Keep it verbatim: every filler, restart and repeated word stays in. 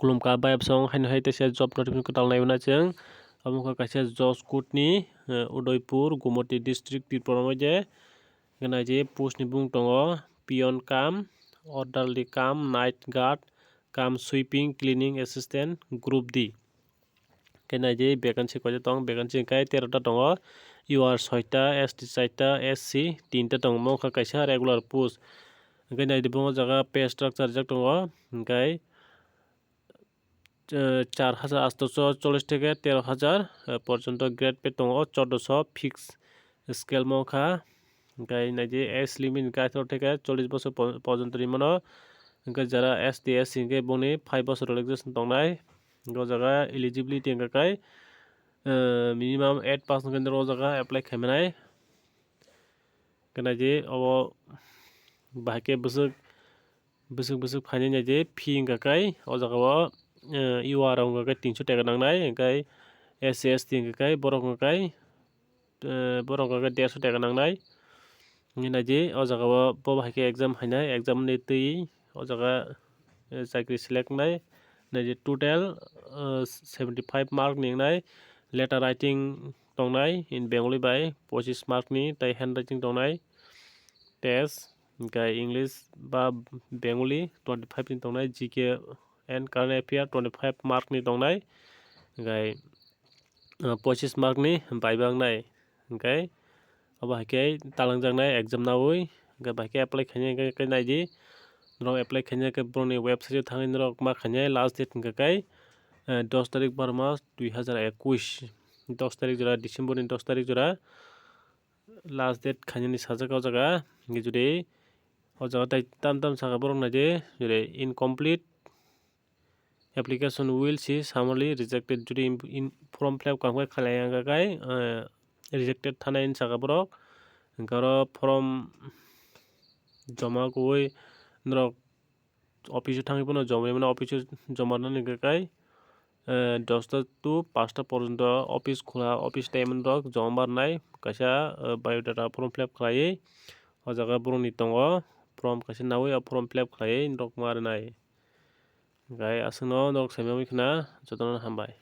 Khulumkha bayapsong haino hai teisa job notification kwtal naiwi na chwng. Omo wngkha kaisa Joscode ni, eh, Udaipur, Gomati district, Tripura ni moddhe. Hwnkhe naidi post ni bumung tongo, peon cum, orderly cum, night guard cum, sweeping, cleaning assistant, group D. Hwnkhe naidi vacancy koita tong, vacancy hwnkhe tero ta tongo, U R soita, S T chaita, S C tinta tongo, omo wngkha kaisa regular post. Hwnkhe naidi bo o jaga pay structure rijak tongo, hwnkhe, eh, char hajar atosho chollish theke tero hajar, eh, porjonto grade pay tongo, choddoso fix scale mo wngkha. Hwnkhe naidi age limit hwnkhe atharo theke chollish bosor po-, porjonto rimano. Hwnkhe jara S T, S C hwnkhe bongni five bosor relaxation tongnai. Hwnkhe o jaga eligibility hwnkhe kai, eh, minimum eight pass hwnkhe norok o jaga apply khaimanai. Hwnkhe naidi obo bahai khe bwswk, bwswk bwswk phainai naidi fee hwnkha khe o jaga o, eh, U R rok hwnkha khe tinso taka nangnai, hwnkhe S C, S T hwnkha khe borok hwnkha khe, eh, borok hwnkha khe derso taka nangnai. Hwnkhe naidi o jaga o bo bahai khe exam hainai, exam ni twi o jaga, eh, chakri select wngnai. Naidi total, eh, seventy five mark ni wngnai, letter writing tongnai in Bengali bai pochis mark ni, tei handwriting tongnai test, hwnkhe English ba Bengali twenty five ni tongnai, G K and current affair twenty five mark ni tongnai, hwnkhe, ah, pochis mark ni baiba wngnai, hwnkhe obo hai khe talangjaknai exam naui, hwnkhe bai khe apply khainai hwnkhe naidi, norok apply khainai khe borokni website o thangwi norok ma khainai last date hwnkhe khe, eh, dos tarik bar mas dui hazar ekush, dos tarik jora, December ni dos tarik jora last date khainani sajak o jaga. Hwnkhe jodi o jaga tei tam tam saka borok naidi, jodi incomplete application will see summarily rejected, jodi in, in form fill up kam khe khalai ya khe, eh, rejected thanai hinwi saka borok. Hwnkhe oro form joma kuwi norok office o thangwi phano jomai mano, office o joma rwnani hwnkhe kai, eh, dosta to pasta porjonto office khula, office time rok joma rwnai. Kaisa, eh, biodata form fill up khlaiwi o jaga borokni tongo, form kaisa naui o form fill up khlaiwi norok ma rwnai. Hwnkhe aswkno norok saimani khna jotono hambai.